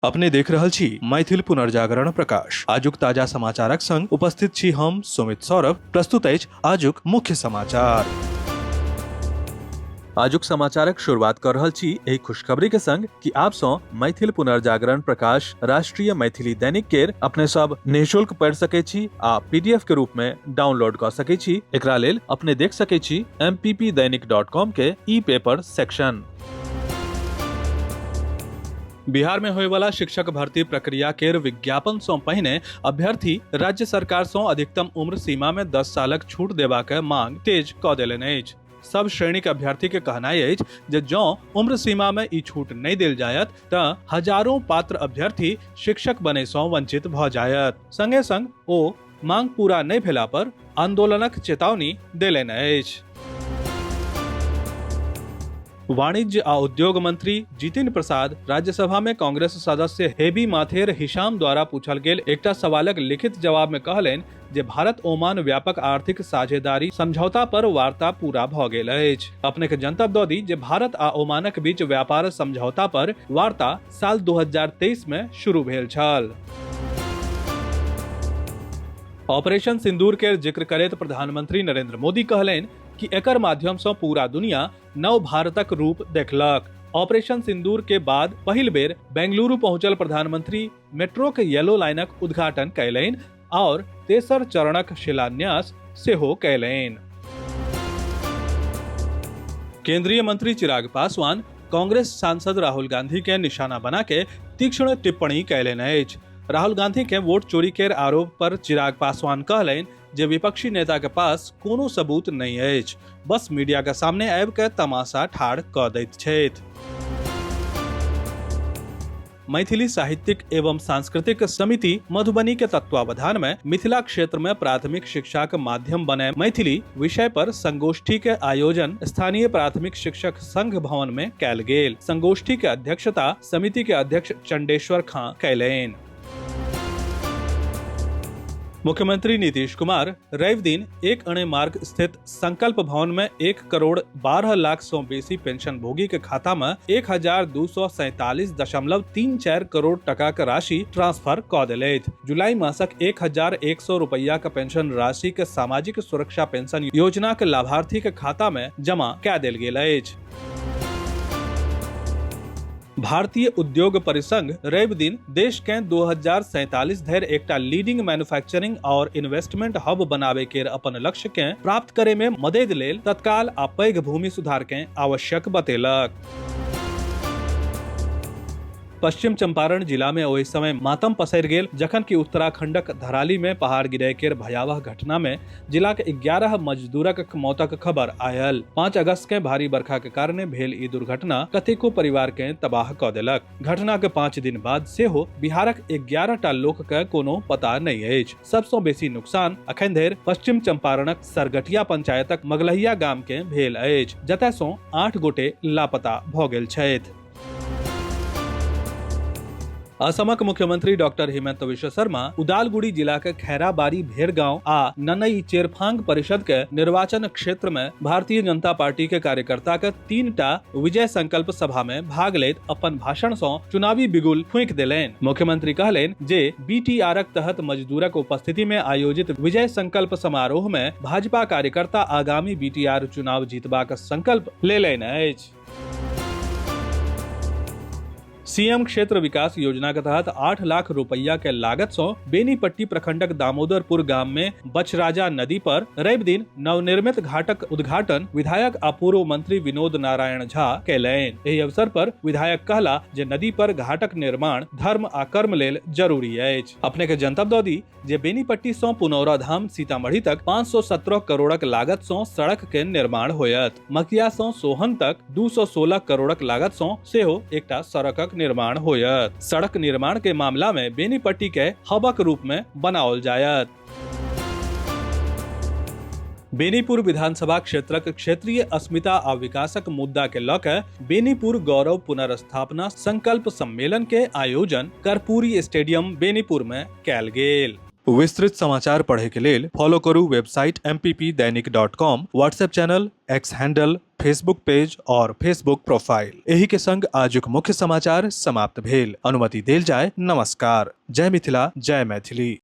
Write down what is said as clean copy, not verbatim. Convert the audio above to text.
अपने देख रहल छी मैथिल पुनर्जागरण प्रकाश। आजुक ताजा समाचारक संग उपस्थित छी हम सुमित सौरभ। प्रस्तुत अछि आजुक मुख्य समाचार। आजुक समाचारक शुरुआत कर रहल छी एहि खुशखबरी के संग कि आप सँ मैथिल पुनर्जागरण प्रकाश राष्ट्रीय मैथिली दैनिक केर अपने सब निःशुल्क पढ़ि सकै छी आ पीडीएफ के रूप में डाउनलोड कऽ सकै छी। एकरा लेल अपने देख सकै छी mppdainik.com के ई पेपर सेक्शन। बिहार में होयवाला शिक्षक भर्ती प्रक्रिया केर विज्ञापन सँ पहिने अभ्यर्थी राज्य सरकार सँ अधिकतम उम्र सीमा में 10 सालक छूट देबाक मांग तेज कऽ देलनि अछि। सब श्रेणी के अभ्यर्थी के कहनाइ अछि जे जँ उम्र सीमा में ई छूट नहि देल जायत तऽ हजारों पात्र अभ्यर्थी शिक्षक बने सँ वंचित भऽ जायत। संगे संग ओ मांग पूरा नहि भेला पर आंदोलनक चेतावनी देलनि अछि। वाणिज्य आ उद्योग मंत्री जितिन प्रसाद राज्यसभा में कांग्रेस सदस्य हेबी माथेर हिशाम द्वारा पूछल गेल एकटा सवालक लिखित जवाब में कहलनि जे भारत ओमान व्यापक आर्थिक साझेदारी समझौता पर वार्ता पूरा भऽ गेल अछि। अपने के जनतब दऽ दी जे भारत आ ओमानक बीच व्यापार समझौता पर वार्ता साल 2023 में शुरू भेल छल। ऑपरेशन सिंदूर के जिक्र करैत प्रधानमंत्री नरेंद्र मोदी कहलनि कि एकर माध्यम से पूरा दुनिया नव भारतक रूप देखलक। ऑपरेशन सिंदूर के बाद पहिल बेर बेंगलुरु पहुंचल प्रधानमंत्री मेट्रो के येलो लाइनक उद्घाटन कयलनि और तेसर चरणक शिलान्यास सेहो कयलनि। केंद्रीय मंत्री चिराग पासवान कांग्रेस सांसद राहुल गांधी के निशाना बना के तीक्ष्ण टिप्पणी कयलनि अछि। राहुल गांधी के वोट चोरी के आरोप पर चिराग पासवान कहलनि जे विपक्षी नेता के पास कोनो सबूत नहीं अछि, बस मीडिया के सामने आबि के तमाशा ठाढ़ कऽ दैत छथि। मैथिली साहित्यिक एवं सांस्कृतिक समिति मधुबनी के तत्वावधान में मिथिला क्षेत्र में प्राथमिक शिक्षा के माध्यम बने मैथिली विषय पर संगोष्ठी के आयोजन स्थानीय प्राथमिक शिक्षक संघ भवन में कैल गेल। संगोष्ठी के अध्यक्षता समिति के अध्यक्ष चंडेश्वर खां कैलनि। मुख्यमंत्री नीतीश कुमार रवि दिन एक अणे मार्ग स्थित संकल्प भवन में 1 करोड़ 12 लाख सौ बेसी पेंशन भोगी के खाता में 1247.34 करोड़ टका के राशि ट्रांसफर कऽ देलथि। जुलाई मासक 1100 रुपया के पेंशन राशि के सामाजिक सुरक्षा पेंशन योजना के लाभार्थी के खाता में जमा कए देल गेल अछि। भारतीय उद्योग परिसंघ रवि दिन देश के 2047 धरि एकटा लीडिंग मैन्युफैक्चरिंग और इन्वेस्टमेंट हब बनावे के अपन लक्ष्य के प्राप्त करे में मदद लेल तत्काल आ पैघ भूमि सुधार के आवश्यक बतेलक। पश्चिम चंपारण जिला में ओहि समय मातम पसरि गेल जखन कि उत्तराखंडक धराली में पहाड़ गिरय केर भयावह घटना में जिला के 11 मजदूरक मौतक खबर आयल। 5 अगस्त के भारी बरखा के कारणे भेल ई दुर्घटना कतेको परिवार के तबाह कऽ देलक। घटना के 5 दिन बाद सेहो बिहारक 11 टा लोक के कोनो पता नहि अछि। सबसँ बेसी नुकसान अखन धरि पश्चिम चंपारणक सरगटिया पंचायतक मगलहिया गाम के भेल अछि, जतय सँ 8 गोटे लापता भऽ गेल छथि। असमक मुख्यमंत्री डॉक्टर हिमंत विश्व शर्मा उदालगुड़ी जिला के खैराबारी भेड़गांव आ ननई चेरफांग परिषद के निर्वाचन क्षेत्र में भारतीय जनता पार्टी के कार्यकर्ता के 3 टा विजय संकल्प सभा में भाग लैत अपन भाषण सँ चुनावी बिगुल फूंकि देलनि। मुख्यमंत्री कहलनि जे बीटीआरक तहत मजदूरक उपस्थिति में आयोजित विजय संकल्प समारोह में भाजपा कार्यकर्ता आगामी बीटीआर चुनाव जीतबाक संकल्प लेलनि अछि। सीएम क्षेत्र विकास योजना के तहत 8 लाख रुपया के लागत सौ बेनीपट्टी प्रखंडक दामोदरपुर गाम में बछराजा नदी पर रवि दिन नवनिर्मित घाटक उद्घाटन विधायक आ पूर्व मंत्री विनोद नारायण झा कयलनि। एहि अवसर पर विधायक कहला जे नदी पर घाटक निर्माण धर्म आ कर्म लेल जरूरी अछि। अपने के जनतब दऽ दी जे बेनीपट्टी सँ पुनौरा धाम सीतामढ़ी तक 517 करोड़क लागत सँ सड़क के निर्माण होयत। मकिया सँ सोहन तक 216 करोड़क लागत सँ सेहो एकटा सड़कक निर्माण होयत। सड़क निर्माण के मामला में बेनीपट्टी के हबक रूप में बनाओल जायत। बेनीपुर विधानसभा क्षेत्रक क्षेत्रीय अस्मिता आ विकासक मुद्दा के लऽ के बेनीपुर गौरव पुनर्स्थापना संकल्प सम्मेलन के आयोजन कर्पूरी स्टेडियम बेनीपुर में कयल गेल। विस्तृत समाचार पढ़े के लेल फॉलो करू website mppdainik.com, WhatsApp channel, X handle, Facebook page और फेसबुक प्रोफाइल। एही के संग आजुक मुख्य समाचार समाप्त भेल। अनुमति देल जाय। नमस्कार। जय मिथिला, जय मैथिली।